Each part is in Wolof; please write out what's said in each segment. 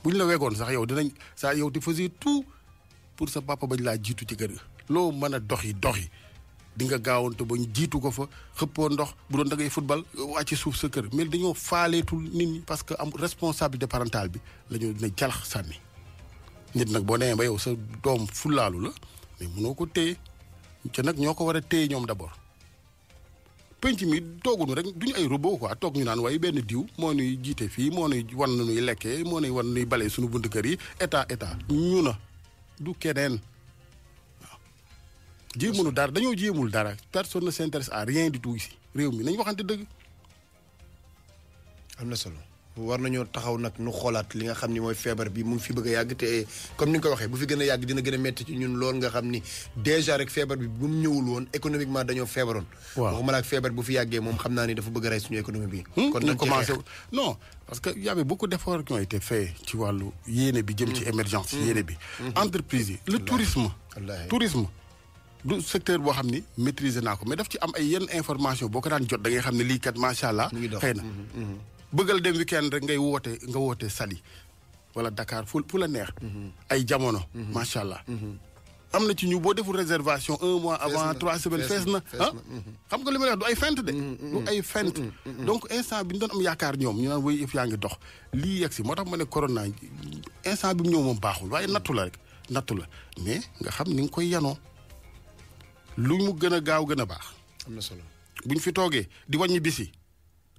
buñ la wegoon sax yow dinañ saa yow di faisais tout pour sa papa bañ laa jiitu ci kër ga loo mën a doxi di nga gaawantu ba ñu jiitu ko fa xëppoo ndox bu doon da ngay football wàcc suuf sa kër mais dañoo faaleetul nit ñi parce que am responsabilité parentale bi la ñu dina jalax sànni nit nag boo nee ba yow sa doom fulaalu la mais mënoo ko téye ca nag ñoo ko war a téye ñoom d'abord penc mi toogunu rek duñu ay robot quoi toog ñu naan waaye benn diw moo nuy jiite fii moo nuy wan na nuy lekkee moo nuy wan nuy balee suñu bunt kër yi état ñu na du keneen waaw jéemunu dara dañoo jéemul dara personne ne s'intéresse à rien du tout ici réew mi nañ waxante dëgg am na solo war nañoo taxaw nag nu xoolaat li nga xam ni mooy feebar bi mu ngi fi bëgg a yàgg te comme ni nga ko waxee bu fi gën a yàgg dina gën a métti ci ñun lool nga xam ni déjà rek feebar bi bu mu ñëwul woon économiquement dañoo feebaroon. waaw waxuma la ak feebar bu fi yàggee moom xam naa ni dafa bëgg a rey suñu économie bi. kon nañ commencé non parce que y avait beaucoup d'efforts qui ont été faits ci wàllu yéene bi jëm ci émergence yéene bi. entreprise yi le tourisme. du secteur boo xam ni maîtriser naa ko mais daf ci am ay yenn information boo ko daan jot da ngay xam ne lii kat macha allah. xëy na bëggal dem weekend rek nga woote Saly wala Dakar fu la neex. ay jamono. macha allah. am na ci ñu boo deful réservation 1 mois avant 3 semaines fees na xam nga li ma wax du ay fent de. du ay fent. donc instant bi ñu doon am yaakaar ñoom ñu naan woy if yaa ngi dox lii yegg si moo tax ma ne corona instant bi mu ñëw moom baaxul waaye nattu la rek nattu la mais nga xam ni nga koy yanoo lu mu gën a gaaw gën a baax. am na solo buñ fi toogee di wàññi bisi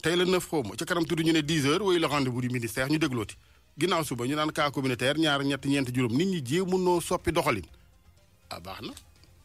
tey la 9 xaw ma ca kanam tudd ñu ne 10 heures wooyu le rendez-vous du ministère ñu déglooti ginnaaw suba ñu naan cas communautaire ñaar ñett ñeent juróom nit ñi jéemu noo soppi doxalin baax na.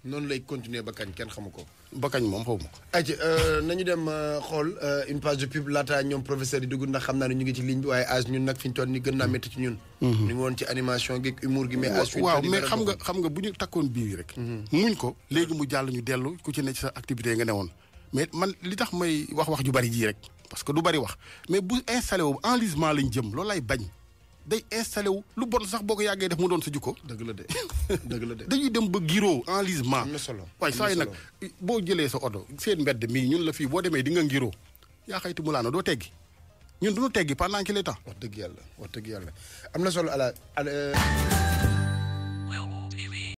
noonu lay continuer ba kañ kenn xamu ko. ba kañ moom xaw ma ko. ayca nañu dem xool une page de pub laata ñoom professeur yi dugg ndax xam naa ne ñu ngi ci ligne bi waaye âge ñun nag fi ñu toll nii gën naa métti ci ñun. ñu ngi woon ci animation gi humour gi mais âge fi ñu toll nii mais xam nga bu ñu takkoon bii rek. muñ ko léegi mu jàll ñu dellu ku ci ne ci sa activité nga ne woon mais man li tax may wax ju bari jii rek parce que du bari wax mais bu installé wu enlisement lañ jëm loolu lay bañ day installé wu lu bon sax boo ko yàggee def mu doon sa jikko. dëgg la de dañuy dem ba ngiroo enlisement. am na solo waaye saa yi nag boo jëlee sa oto seen mbedd mii ñun la fii boo demee di nga ngiroo yaa xayti mu laana doo teggi ñun du ñu teggi pendant qu'il est temps. wax dëgg yàlla am na solo ala